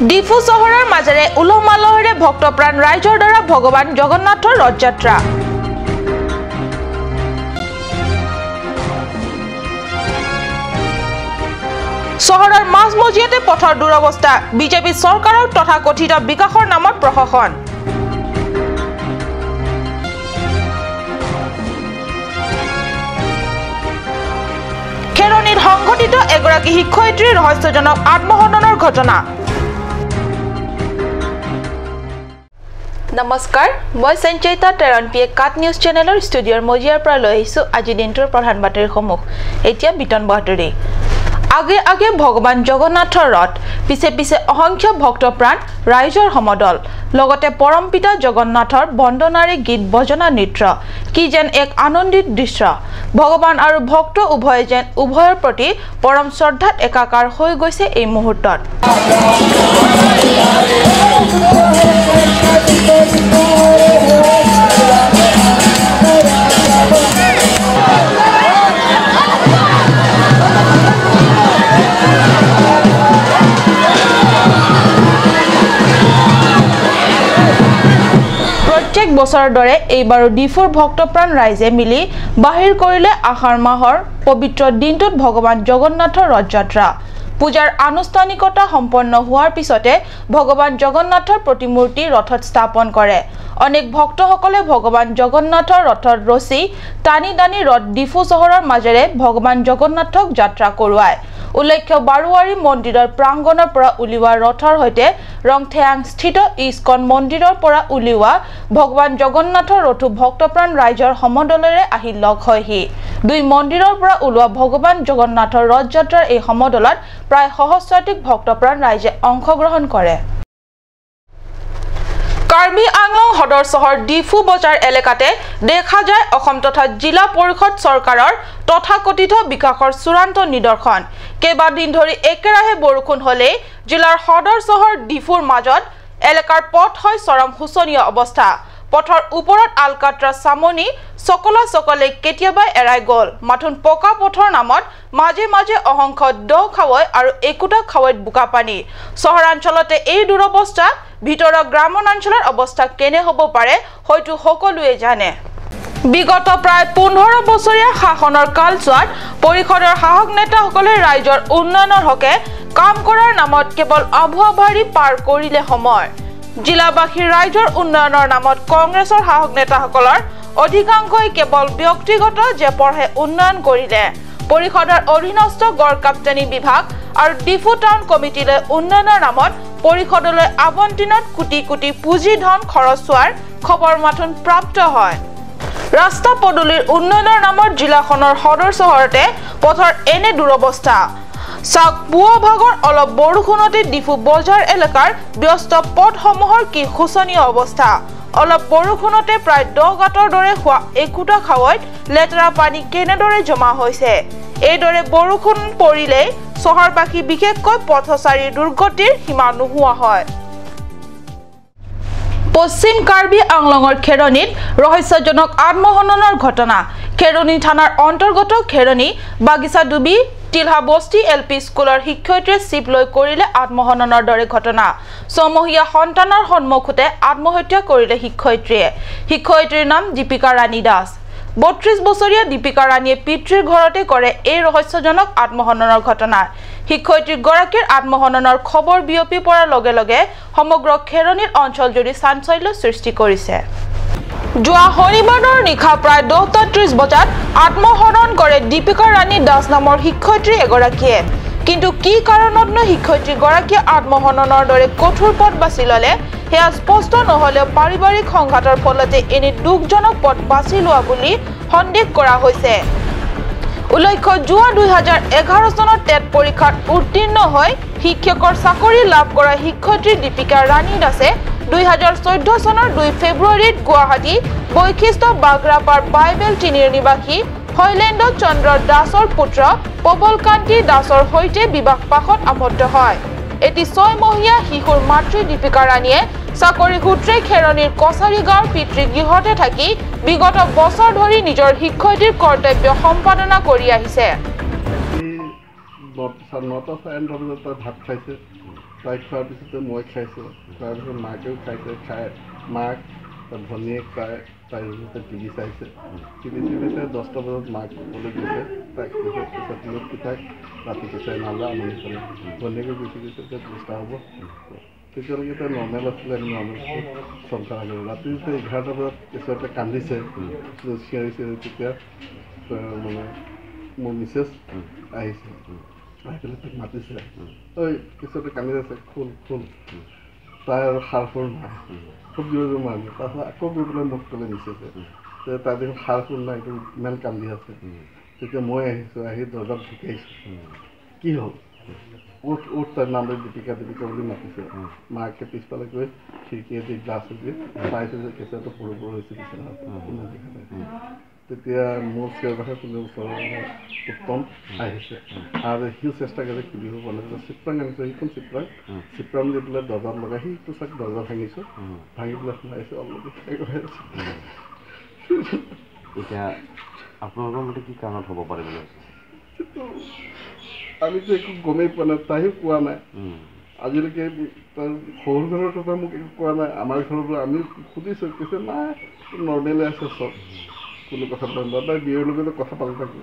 ডিফু চহৰৰ মাজেৰে উলহ মালহেৰে ভক্তপ্ৰাণ ৰাইজৰ দ্বাৰা ভগৱান জগন্নাথৰ ৰথযাত্ৰা। চহৰৰ মাজমজিয়াতে পথৰ দুৰৱস্থা, বিজেপি চৰকাৰৰ তথাকথিত বিকাশৰ নামত প্ৰশাসন। খেৰণিত সংঘটিত এগৰাকী শিক্ষয়িত্ৰীৰ ৰহস্যজনক আত্মহননৰ ঘটনা। নমস্কাৰ, মই সঞ্চয়িতা টেৰণপিয়ে কাট নিউজ চেনেলৰ ষ্টুডিঅ'ৰ মজিয়াৰ পৰা লৈ আহিছোঁ আজিৰ দিনটোৰ প্ৰধান বাতৰিসমূহ। এতিয়া বিতন বাতৰি। আগে আগে ভগৱান জগন্নাথৰ ৰথ, পিছে পিছে অসংখ্য ভক্তপ্ৰাণ ৰাইজৰ সমদল, লগতে পৰমপিতা জগন্নাথৰ বন্দনাৰে গীত বজনা নৃত্য, কি যেন এক আনন্দিত দৃশ্য। ভগৱান আৰু ভক্ত উভয়ে যেন উভয়ৰ প্ৰতি পৰম শ্ৰদ্ধাত একাকাৰ হৈ গৈছে এই মুহূৰ্তত। প্ৰত্যেক বছৰৰ দৰে এইবাৰো ডিফুৰ ভক্তপ্ৰাণ ৰাইজে মিলি বাহিৰ কৰিলে আষাঢ় মাহৰ পবিত্ৰ দিনটোত ভগৱান জগন্নাথৰ ৰথযাত্ৰা। পূজাৰ আনুষ্ঠানিকতা সম্পন্ন হোৱাৰ পিছতে ভগৱান জগন্নাথৰ প্ৰতিমূৰ্তি ৰথত স্থাপন কৰে। অনেক ভক্তসকলে ভগৱান জগন্নাথৰ ৰথত ৰছী টানি টানি ৰথ ডিফু চহৰৰ মাজেৰে ভগৱান জগন্নাথক যাত্ৰা কৰোৱায়। উল্লেখ্য, বাৰোৱাৰী মন্দিৰৰ প্ৰাংগণৰ পৰা উলিওৱা ৰথৰ সৈতে ৰংথেয়াংস্থিত ইস্কন মন্দিৰৰ পৰা উলিওৱা ভগৱান জগন্নাথৰ ৰথো ভক্তপ্ৰাণ ৰাইজৰ সমদলেৰে আহি লগ হয়হি। দুই মন্দিৰৰ পৰা ওলোৱা ভগৱান জগন্নাথৰ ৰথযাত্ৰাৰ এই সমদলত প্ৰায় সহস্ৰাধিক ভক্তপ্ৰাণ ৰাইজে অংশগ্ৰহণ কৰে। কাৰ্বি আংলং সদৰ চহৰ ডিফু বজাৰ এলেকাতে দেখা যায় অসম তথা জিলা পৰিষদ চৰকাৰৰ তথাকথিত বিকাশৰ চূড়ান্ত নিদৰ্শন। কেইবাদিন ধৰি একেৰাহে বৰষুণ হ'লেই জিলাৰ সদৰ চহৰ ডিফুৰ মাজত এলেকাৰ পথ হয় চৰম শোচনীয় অৱস্থা। পথৰ ওপৰত আলকাট্ৰা চামনি চকলা চকলে কেতিয়াবাই এৰাই গ'ল। মাথোন পকা পথৰ নামত মাজে মাজে অসংখ্য দ খাৱৈ আৰু একোটা খাৱৈত বোকা পানী। চহৰাঞ্চলতে এই দুৰৱস্থা, ভিতৰৰ গ্ৰাম্যাঞ্চলৰ অৱস্থা কেনে হ'ব পাৰে হয়তো সকলোৱে জানে। বিগত প্ৰায় 15 বছৰীয়া শাসনৰ কালচোৱাত পৰিষদৰ শাসক নেতাসকলে ৰাইজৰ উন্নয়নৰ হকে কাম কৰাৰ নামত কেৱল আভুৱা ভাৰি পাৰ কৰিলে সময়। জিলাবাসীৰ ৰাইজৰ উন্নয়নৰ নামত কংগ্ৰেছৰ শাসক নেতাসকলৰ অধিকাংশই কেৱল ব্যক্তিগত জেপৰহে উন্নয়ন কৰিলে। পৰিষদৰ অধীনস্থ গড়কাপ্তানি বিভাগ আৰু ডিফু টাউন কমিটিলৈ উন্নয়নৰ নামত পৰিষদলৈ আবণ্টনত কোটি কোটি পুঁজি ধন খৰচ হোৱাৰ খবৰ মাথোন প্ৰাপ্ত হয়। ৰাস্তা পদূলিৰ উন্নয়নৰ নামত জিলাখনৰ সদৰ চহৰতে পথৰ এনে দুৰৱস্থা। চাওক, পুৱা ভাগৰ অলপ বৰষুণতে ডিফু বজাৰ এলেকাৰ ব্যস্ত পথসমূহৰ কি শোচনীয় অৱস্থা। অলপ বৰষুণতে প্ৰায় 10 গাঁতৰ দৰে হোৱা একোটা খাৱৈত লেতেৰা পানী কেনেদৰে জমা হৈছে। এইদৰে বৰষুণ পৰিলেই চহৰবাসী বিশেষকৈ পথচাৰীৰ দুৰ্গতিৰ সীমা নোহোৱা হয়। পশ্চিম কাৰ্বি আংলঙৰ খেৰণিত ৰহস্যজনক আত্মহননৰ ঘটনা। খেৰণি থানাৰ অন্তৰ্গত খেৰণি বাগিচাডুবি তিলহা বস্তি এল পি স্কুলৰ শিক্ষয়িত্ৰীয়ে চিপ লৈ কৰিলে আত্মহননৰ দৰে ঘটনা। ছমহীয়া সন্তানৰ সন্মুখতে আত্মহত্যা কৰিলে শিক্ষয়িত্ৰীয়ে। শিক্ষয়িত্ৰীৰ নাম দীপিকা ৰাণী দাস। 32 বছৰীয়া দীপিকা ৰাণীয়ে পিতৃৰ ঘৰতে কৰে এই ৰহস্যজনক আত্মহননৰ ঘটনা। শিক্ষয়িত্ৰীগৰাকীৰ আত্মহননৰ খবৰ বিয়পি পৰাৰ লগে লগে সমগ্ৰ খেৰণিৰ অঞ্চলজুৰি চাঞ্চল্য সৃষ্টি কৰিছে। যোৱা শনিবাৰৰ নিশা প্ৰায় 10:30 বজাত আত্মহনন কৰে দীপিকা ৰাণী দাস নামৰ শিক্ষয়িত্ৰী এগৰাকীয়ে। কিন্তু কি কাৰণতনো শিক্ষয়িত্ৰীগৰাকীয়ে আত্মহননৰ দৰে কঠোৰ পথ বাছি ল'লে সেয়া স্পষ্ট নহ'লেও পাৰিবাৰিক সংঘাতৰ ফলতে এনে দুখজনক পথ বাছি লোৱা বুলি সন্দেহ কৰা হৈছে। উল্লেখ্য, যোৱা 2011 চনত টেট পৰীক্ষাত উত্তীৰ্ণ হৈ শিক্ষকৰ চাকৰি লাভ কৰা শিক্ষয়িত্ৰী দীপিকা ৰাণী দাসে 2014 চনৰ 2 ফেব্ৰুৱাৰীত গুৱাহাটী বৈশিষ্ট্য বাগ্ৰাপাৰ বাইবেল তিনিৰ নিবাসী শৈলেন্দ্ৰ চন্দ্ৰ দাসৰ পুত্ৰ প্ৰবলকান্তি দাসৰ সৈতে বিবাহ পাশত আবদ্ধ হয়। এটি 6মহীয়া শিশুৰ মাতৃ দীপিকা ৰাণীয়ে চাকৰি সূত্ৰে খেৰণিৰ কছাৰী গাঁৱৰ পিতৃ গৃহতে থাকি বিগত বছৰ ধৰি নিজৰ শিক্ষয়িত্ৰীৰ কৰ্তব্য সম্পাদনা কৰি আহিছে। 9টা 9:30 বজাত ভাত খাইছে। তাই খোৱাৰ পিছতে মই খাইছোঁ, খোৱাৰ পিছত মাকেও খাইছে, খাই মাক ভনীয়েক তাই তাই ৰুমতে টিভি চাইছে। টিভি চিভি চাই 10টা বজাত মাক ক'বলৈ গৈছে, তাইক কৈছে পিছত মোক পিতাক ৰাতি কেঁচুৱাই নাযায় আমনি কৰে। ভনীয়েকে গুচি গৈছে যে 10টা হ'ব, তেতিয়ালৈকে তাই নৰ্মেল আছিলে, আমি নৰ্মেল চমকা লাগিল। ৰাতি যেতিয়া 11টা বজাত কেঁচুৱাটা কান্দিছে, চিঞৰি চিঞৰি, তেতিয়া মানে মোৰ মিছেছ আহিছে, আহি পেলাই তাক মাতিছে, ঐ কেঁচুৱাটো কান্দি আছে, খোল খোল। তাই আৰু সাৰ সুৰ নাই, খুব জোৰে জোৰে মাৰিলে। তাৰপিছত আকৌ গৈ পেলাই মোক ক'লে মিছেছে যে তাই দেখোন সাৰ সুৰ নাই, একদম ইমান কান্দি আছে। তেতিয়া মই আহিছোঁ, আহি দৰ্জাত ঢুকাইছোঁ, কি হ'ল, উঠ উঠ, তাৰ নামটো দীপিকা দীপিকা বুলি মাতিছে। মাকে পিছফালে গৈ খিৰিকীয়েদি গ্লাছেদি চাইছে যে কেঁচুৱাটো সৰু সৰু হৈছে বিচনাত, কোনো দেখা নাই। তেতিয়া মোৰ চিঞৰ কথা শুনি ওচৰৰ উত্তম আহিছে আৰু সিও চেষ্টা কৰিছে খুলিব পৰা নাই। চিপ্ৰাং আনিছে, সেইখন চিপ্ৰাং চিপ্ৰাং দি পেলাই দৰ্জাত লগাই সিটো চাক দৰ্জা ভাঙিছোঁ, ভাঙি পেলাই সোমাইছে অলৰেডি। এতিয়া আপোনালোকৰ মতে কি কাৰণত হ'ব পাৰে বুলি ভাবিছে? আমিতো একো গমেই পোৱা নাই, তাইও কোৱা নাই আজিলৈকে। তাৰ সৰু ঘৰৰ কথা মোক একো কোৱা নাই, আমাৰ ঘৰতো আমি সুধিছোঁ, কৈছে নাই নৰ্মেলে আছে চব, কোনো কথা পতা নাই। তাই বিয়ৰ লগতো কথা পাতি থাকে,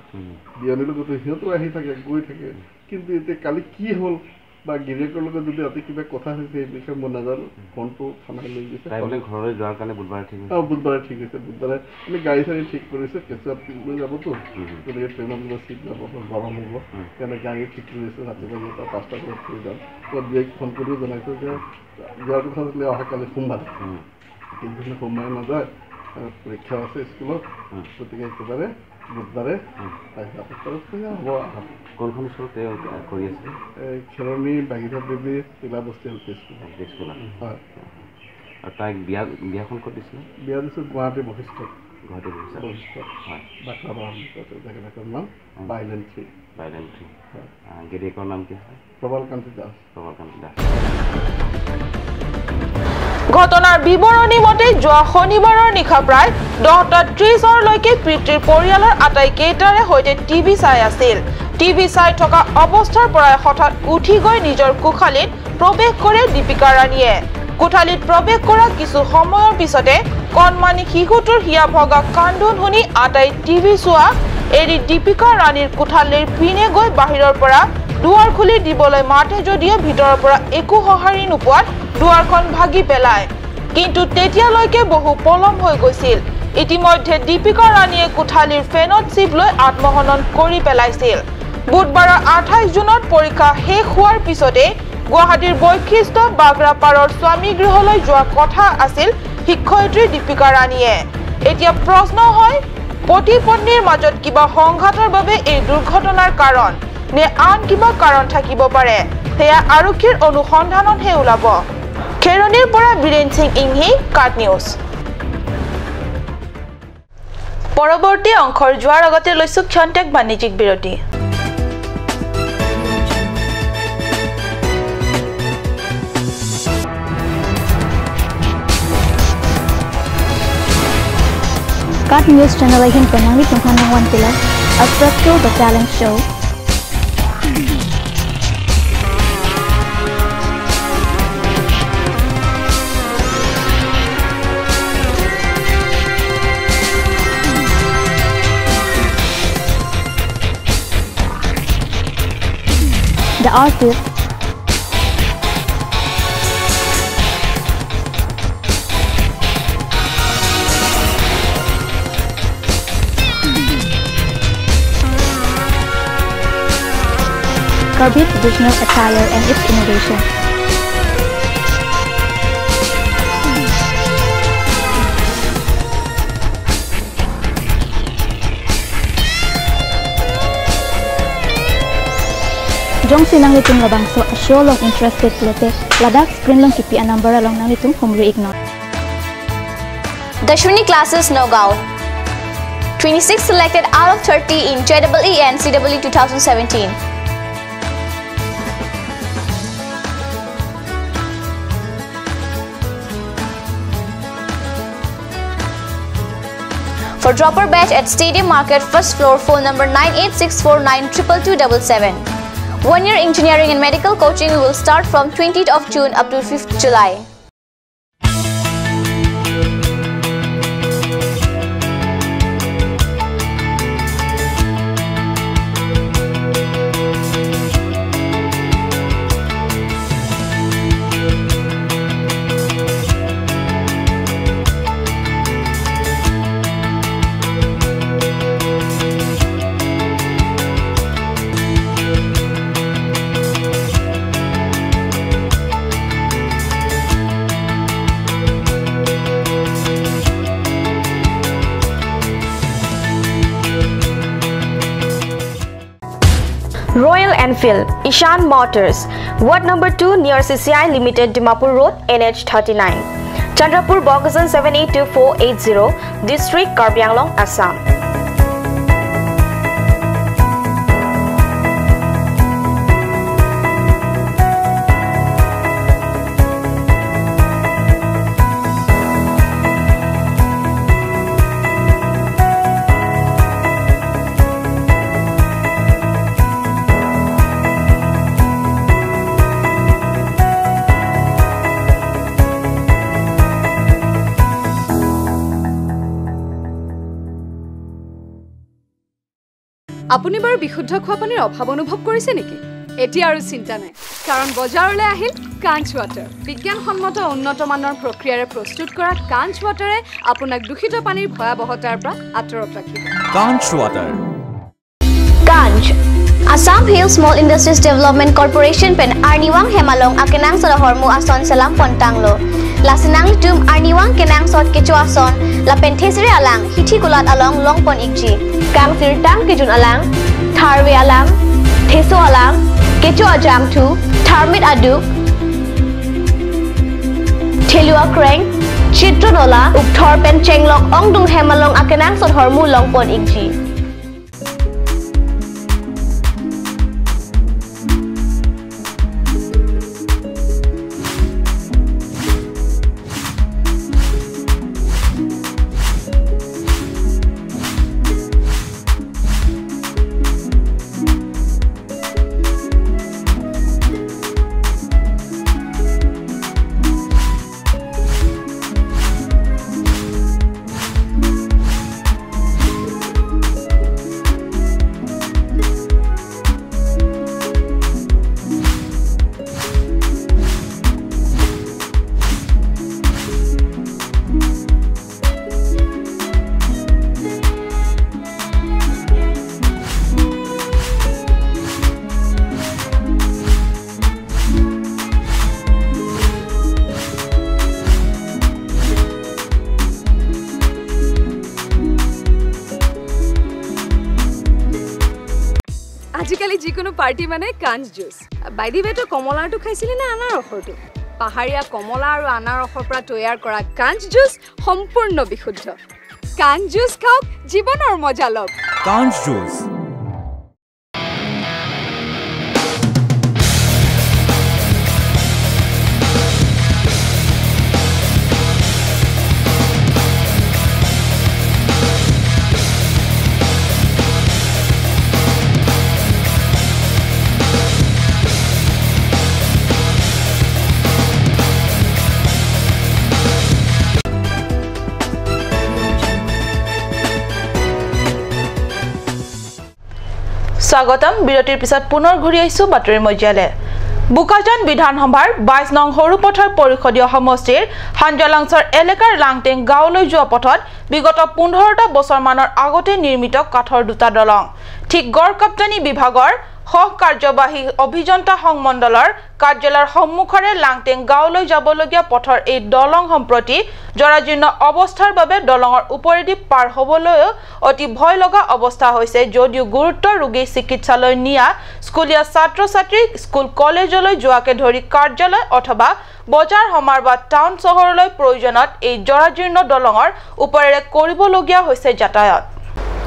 বিয়নীৰ লগতো সিহঁতো আহি থাকে গৈ থাকে। কিন্তু এতিয়া কালি কি হ'ল বা গিৰিয়েকৰ লগত যদি ৰাতি কিবা কথা হৈছে এই বিষয়ে মই নাজানো। ফোনটো থানাই লৈ গৈছে। ঘৰলৈ যোৱাৰ কাৰণে বুধবাৰে ঠিক হৈছে? অঁ, বুধবাৰে ঠিক হৈছে। বুধবাৰে আমি গাড়ী চাড়ী ঠিক কৰিছোঁ, কেঁচুৱা লৈ যাবতো, গতিকে ট্ৰেইনত গ'লে চিট যাব, গৰম হ'ব, সেইকাৰণে গাড়ী ঠিক কৰিছোঁ। ৰাতিপুৱা গৈ 5টা বজাত থৈ যাম। বিয়েক ফোন কৰিও জনাইছোঁ যে যোৱাৰ কথা আছিলে অহাকালি সোমবাৰে, কিন্তু সোমবাৰে নাযায়, পৰীক্ষাও আছে স্কুলত, গতিকে একেবাৰে বুধবাৰে হ'ব। কোনখন স্কুলত তেওঁ কৰি আছিলে? এই খেৰণি বাগিচা দেৱী তিলাবস্তি এল পি স্কুল। স্কুলত হয়। আৰু তাইক বিয়াখন ক'ত দিছিলে? বিয়া দিছোঁ গুৱাহাটী বশিষ্ঠত। গুৱাহাটী বশিষ্ঠ? বশিষ্ঠত, হয়। বাক্ৰাবাৰ জেগাডোখৰ নাম বাইলেন 3। বাইলেন 3। হয়। গিৰিয়েকৰ নাম কি আছে? প্ৰবল কান্তি দাস। প্ৰবল কান্তি দাস। ঘটনাৰ বিৱৰণী মতে যোৱা শনিবাৰৰ নিশা প্ৰায় 10:30লৈকে পিতৃৰ পৰিয়ালৰ আটাইকেইটাৰে সৈতে টিভি চাই আছিল। টিভি চাই থকা অৱস্থাৰ পৰাই হঠাৎ উঠি গৈ নিজৰ কোঠালিত প্ৰৱেশ কৰে দীপিকা ৰাণীয়ে। কোঠালিত প্ৰৱেশ কৰা কিছু সময়ৰ পিছতে কণমানি শিশুটোৰ হিয়া ভগা কান্দোন শুনি আটাই টিভি চোৱা এৰি দীপিকা ৰাণীৰ কোঠালিৰ পিনে গৈ বাহিৰৰ পৰা দুৱাৰ খুলি দিবলৈ মাতে যদিও ভিতৰৰ পৰা একো সঁহাৰি নোপোৱাত দুৱাৰখন ভাগি পেলায়। কিন্তু তেতিয়ালৈকে বহু পলম হৈ গৈছিল। ইতিমধ্যে দীপিকা ৰাণীয়ে কোঠালিৰ ফেনত চিপ লৈ আত্মহনন কৰি পেলাইছিল। বুধবাৰৰ 28 জুনত পৰীক্ষা শেষ হোৱাৰ পিছতে গুৱাহাটীৰ বৈশিষ্ট্য বাগ্ৰাপাৰৰ স্বামীগৃহলৈ যোৱা কথা আছিল শিক্ষয়িত্ৰী দীপিকা ৰাণীয়ে। এতিয়া প্ৰশ্ন হয়, পতি পত্নীৰ মাজত কিবা সংঘাতৰ বাবে এই দুৰ্ঘটনাৰ কাৰণ নে আন কিবা কাৰণ থাকিব পাৰে, সেয়া আৰক্ষীৰ অনুসন্ধানতহে ওলাব। খেৰণিৰ পৰা বীৰেন সিং ইংহি, কাট নিউজ। পৰৱৰ্তী অংশৰ যোৱাৰ আগতে লৈছো ক্ষন্তেক বাণিজ্যিক বিৰতি। Cut News Channel ahin penangi tunghanang wan pila, a Practical the Talent Show. The artist, Karbi traditional attire and its innovation. Jong sinang litung labangso a show long interested lete Ladakh screen long kipi a number along nang litung humri ignore. Dashwini classes Nagaon. 26 selected out of 30 in JEE and CEE 2017. For dropper batch at Stadium Market, first floor, phone number 9864922277. 1 year engineering and medical coaching will start from 20th of June up to 5th July. Royal Enfield, Ishan Motors, Ward number 2 near CCI Limited, Dimapur Road, NH 39, Chandrapur, Bokajan 782480, District Karbi Anglong, Assam. আপুনি বাৰু বিশুদ্ধ খোৱা পানীৰ অভাৱ অনুভৱ কৰিছে নেকি? এতিয়া আৰু চিন্তা নাই, কাৰণ বজাৰলৈ আহিল কাঞ্চ ৱাটাৰ। বিজ্ঞানসন্মত উন্নত মানৰ প্ৰক্ৰিয়াৰে প্ৰস্তুত কৰা কাঞ্চ ৱাটাৰে আপোনাক দূষিত পানীৰ ভয়াৱহতাৰ পৰা আঁতৰত ৰাখিব। Kanch water. Kanch Assam Hill Small Industries Development Corporation pen Arniwang Hemalong akenang solohormu ason salam pontanglo. Lasinang tum Arniwang kenang sot kecho ason la pen thesre alang hithi kulat along long pon ikji. Kang sir tang kijun alang, tharwe alang, theso alang, kecho ajang thu, tharmit adu, thelua kreng, chitronola, upthor pen chenglok ongdung hemalong akenang sot hormu long pon ikji. আজিকালি যিকোনো party মানে কাঞ্চ juice. By the ৱে, তই কমলাৰটো খাইছিলি নে আনাৰসৰটো? পাহাৰীয়া কমলা আৰু আনাৰসৰ পৰা তৈয়াৰ কৰা কাঞ্চ জুচ সম্পূৰ্ণ বিশুদ্ধ। কাঞ্চ জুচ খাওক, জীৱনৰ মজা লওক। কাঞ্চ জুচ। স্বাগতম। বিৰতিৰ পিছত পুনৰ ঘূৰি আহিছো বাতৰিৰ মজিয়ালে। বোকাজান বিধানসভাৰ 22 নং সৰুপথাৰ পৰিষদীয় সমষ্টিৰ হাঞ্জালাংচৰ এলেকাৰ লাংটেং গাঁৱলৈ যোৱা পথত বিগত 15টা বছৰমানৰ আগতে নিৰ্মিত কাঠৰ দুটা দলং ঠিক গড় কাপ্তানি বিভাগৰ সহ কাৰ্যবাহী অভিযন্তা সংমণ্ডলৰ কাৰ্যালয়ৰ সন্মুখৰে লাংটেং গাঁৱলৈ যাবলগীয়া পথৰ এই দলং সম্প্ৰতি জৰাজীৰ্ণ অৱস্থাৰ বাবে দলঙৰ ওপৰেদি পাৰ হ'বলৈও অতি ভয় লগা অৱস্থা হৈছে যদিও গুৰুত্বৰ ৰোগী চিকিৎসালয় নিয়া স্কুলীয়া ছাত্ৰ ছাত্ৰী স্কুল কলেজলৈ যোৱাকে ধৰি কাৰ্যালয় অথবা বজাৰ সমাৰ বা টাউন চহৰলৈ প্ৰয়োজনত এই জৰাজীৰ্ণ দলঙৰ ওপৰেৰে কৰিবলগীয়া হৈছে যাতায়াত।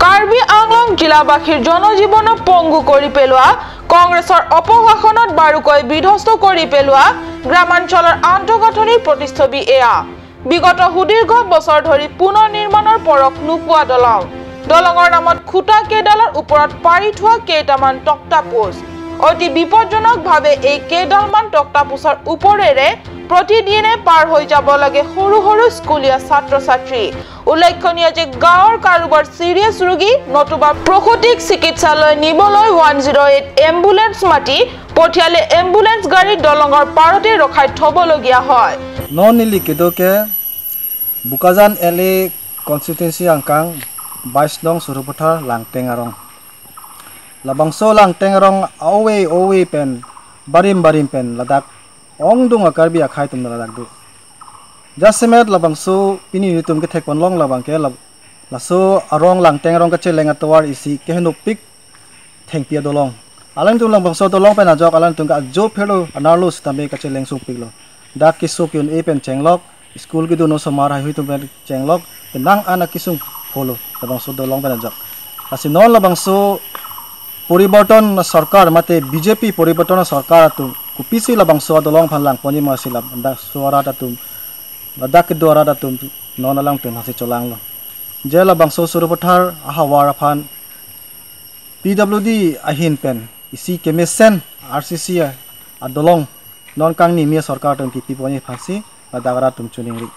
কাৰ্বি আংলং জিলাবাসীৰ জনজীৱনক পংগু কৰি পেলোৱা কংগ্ৰেছৰ অপশাসনত বাৰুকৈ বিধ্বস্ত কৰি পেলোৱা গ্ৰামাঞ্চলৰ আন্তঃগাঁথনিৰ প্ৰতিচ্ছবি এয়া। বিগত সুদীৰ্ঘ বছৰ ধৰি পুনৰ নিৰ্মাণৰ পৰশ নোপোৱা দলং, দলঙৰ নামত খুঁটা কেইডালৰ ওপৰত পাৰি থোৱা কেইটামান তক্তাপোচ, অতি বিপদজনকভাৱে এই কেইডালমান তক্তাপোচৰ ওপৰেৰে প্ৰতিদিনে পাৰ হৈ যাব লাগে সৰু সৰু স্কুলীয়া ছাত্ৰ ছাত্ৰী। উল্লেখনীয় যে গাঁৱৰ কাৰোবাৰ চিৰিয়াছ ৰোগী নতুবা প্ৰসূতিক চিকিৎসালয় নিবলৈ 108 এম্বুলেন্স মাতি পঠিয়ালে এম্বুলেন্স গাড়ী দলঙৰ পাৰতে ৰখাই থ'বলগীয়া হয়। ননিলি কেদকে বুকাজান এলে কনষ্টিটুৱেঞ্চি আংকাং 22 নং Sarupathar লাংটেঙাৰং লাবাংso langtengarong awe owe pen barim barim pen ladak ong dung akarbi akhai tum ladak du jasemet labangso pini nitum ke thekon long labang ke laso arong langtengarong ka chelenga towar isi ke henu pik thengpia dolong alang tum labangso dolong pen ajok alang tum ka jo phelo anarlo stame ka cheleng sung pik lo dak kisu kyun e pen chenglok school ki du no somar hai hui tum pen chenglok nang ana kisung pholo labangso dolong pen ajok asi non labangso পৰিবৰ্তন সৰকাৰ মাতে BJP পৰিবৰ্তন সৰকাৰ তো কুপিসি লাবাংso দলং ফানলাং পনি মাসিলা দা সোয়ারা তাতুম লাদাখ দ্বারা তাতুম ননালাং তুম হাসি চলাং ল যে লাবাংso সৰুপথাৰ আহাৱাৰ ফান পিডব্লিউডি আহিন PAN EC কেমেসেন RCC আদলং non kangni মিয়া সরকার তুম কিপি পনি ফাঁসি লাদাগরা তুম চুনিংৰি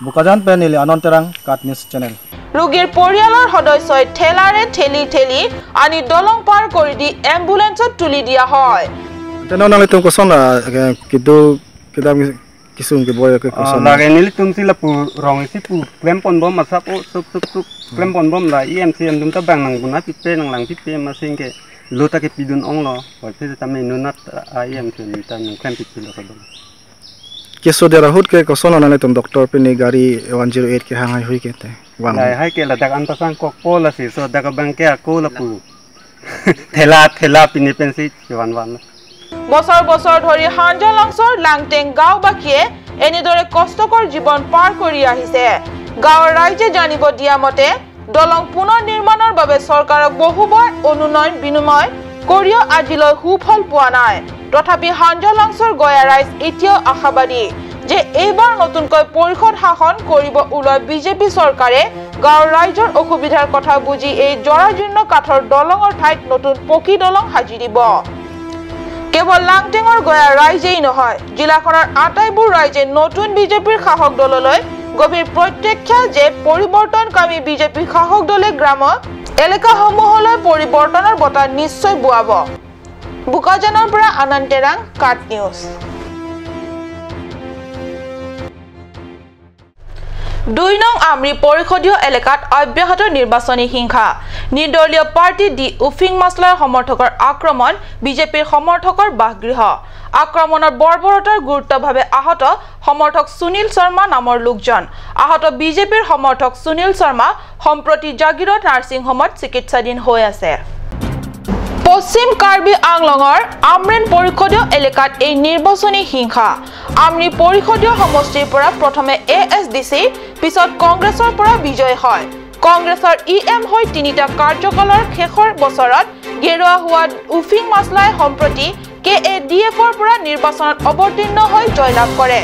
বুকাজান পেন এলে আনন্তৰাং কাট নিউজ চেনেল। ৰোগীৰ পৰিয়ালৰ সদস্যই ঠেলাৰে ঠেলি ঠেলি আনি দলং পাৰ কৰি দি এম্বুলেন্সত তুলি দিয়া হয়। केसो देरा हुट के कोसन अनाले तुम डॉक्टर पे गाड़ी 108 के हां हुई के ते लाई हाय के लदाक अंतसंग को कोला सी सो दक बंके कोला पु थेला थेला पिनि पेंसी वन वन বছৰ বছৰ ধৰি হাঞ্জালাংছৰ লাংটেং গাঁওবাসীয়ে এনেদৰে কষ্টকৰ জীৱন পাৰ কৰি আহিছে। গাঁৱৰ ৰাইজে জানিব দিয়া মতে দলং পুনৰ নিৰ্মাণৰ বাবে চৰকাৰক বহুবাৰ অনুনয় বিনিময় কৰিও আজিলৈ সুফল পোৱা নাই। তথাপি হাঞ্জালাংছৰ গয়া ৰাইজ এতিয়াও আশাবাদী যে এইবাৰ নতুনকৈ পৰিষদ শাসন কৰিব ওলোৱা বিজেপি চৰকাৰে গাঁৱৰ ৰাইজৰ অসুবিধাৰ কথা বুজি এই জৰাজীৰ্ণ কাঠৰ দলঙৰ ঠাইত নতুন পকী দলং সাজি দিব। কেৱল লাংটেঙৰ গয়া ৰাইজেই নহয়, জিলাখনৰ আটাইবোৰ ৰাইজে নতুন বিজেপিৰ শাসক দললৈ গভীৰ প্ৰত্যক্ষা যে পৰিৱৰ্তনকামী বিজেপি শাসক দলে গ্ৰাম এলেকাসমূহলৈ পৰিৱৰ্তনৰ বতাহ নিশ্চয় বোৱাব। বুকাজানৰ পৰা আনন্দ তেৰাং, কাট নিউজ। 2 নং আমৰি পৰিষদীয় এলেকাত অব্যাহত নিৰ্বাচনী হিংসা। নিৰ্দলীয় পাৰ্টি ডি উফিং মাছলাৰ সমৰ্থকৰ আক্ৰমণ, বিজেপিৰ সমৰ্থকৰ বাসগৃহ আক্ৰমণৰ বৰ্বৰতাৰ গুৰুতৰভাৱে আহত সমৰ্থক সুনীল শৰ্মা নামৰ লোকজন। আহত বিজেপিৰ সমৰ্থক সুনীল শৰ্মা সম্প্ৰতি জাগিৰোড নাৰ্ছিং হোমত চিকিৎসাধীন হৈ আছে। পশ্চিম কাৰ্বি আংলঙৰ আমৰেন পৰিষদীয় এলেকাত এই নিৰ্বাচনী হিংসা। আমৰি পৰিষদীয় সমষ্টিৰ পৰা প্ৰথমে ASDC, পিছত কংগ্ৰেছৰ পৰা বিজয় হয়। কংগ্ৰেছৰ EM হৈ তিনিটা কাৰ্যকালৰ শেষৰ বছৰত গেৰুৱা হোৱা উফিং মাছলাই সম্প্ৰতি KADFৰ পৰা নিৰ্বাচনত অৱতীৰ্ণ হৈ জয়লাভ কৰে।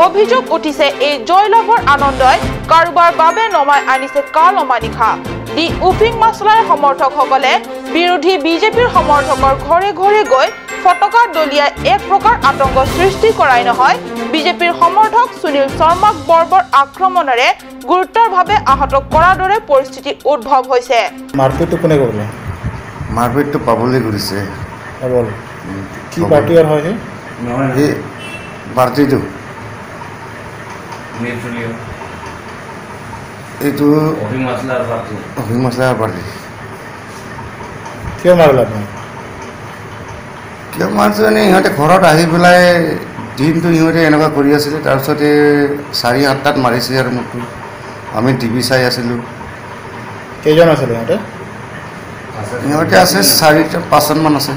অভিযোগ উঠিছে এই জয়লাভৰ আনন্দই কাৰোবাৰ বাবে নমাই আনিছে কাল অমানিশা। দি উফিং মাছলাৰ সমৰ্থকসকলে বিৰোধী বিজেপিৰ সমৰ্থকৰ ঘৰে ঘৰে গৈ ফটকা দলিয়াই এক প্ৰকাৰ আতংক সৃষ্টি কৰাই নহয়, বিজেপিৰ সমৰ্থক সুনীল শৰ্মাক বৰ্বৰ আক্ৰমণেৰে গুৰুতৰভাৱে আহত কৰাৰ দৰে পৰিস্থিতি উদ্ভৱ হৈছে। মাৰপিটটো কোনে কৰিলে? মাৰপিটটো পাবলৈ কৰিছে। পাবল কি পাৰ্টি হয়? সেই পাৰ্টিটো এইটো অভিমাছলাৰ পাৰ্টি। কিয় মাৰিলে আপুনি? কিয় মাৰিছে মানে ইহঁতে ঘৰত আহি পেলাই দিনটো ইহঁতে এনেকুৱা কৰি আছিলে। তাৰপিছতে 8:30টাত মাৰিছে আৰু মোকটো। আমি টিভি চাই আছিলোঁ। কেইজন আছিলে ইহঁতে? ইহঁতে আছে 4-5জনমান আছে।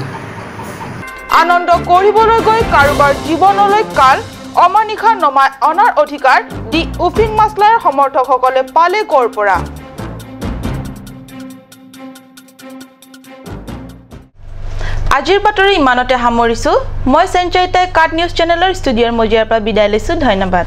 আনন্দ কৰিবলৈ গৈ কাৰোবাৰ জীৱনলৈ কাল অমানিশা নমাই অনাৰ অধিকাৰ দি উফিং মাছলাৰ সমৰ্থকসকলে পালে ক'ৰ পৰা? আজিৰ বাতৰি ইমানতে সামৰিছোঁ। মই চেঞ্চয়িতাই কাট নিউজ চেনেলৰ ষ্টুডিঅ'ৰ মজিয়াৰ পৰা বিদায় লৈছোঁ। ধন্যবাদ।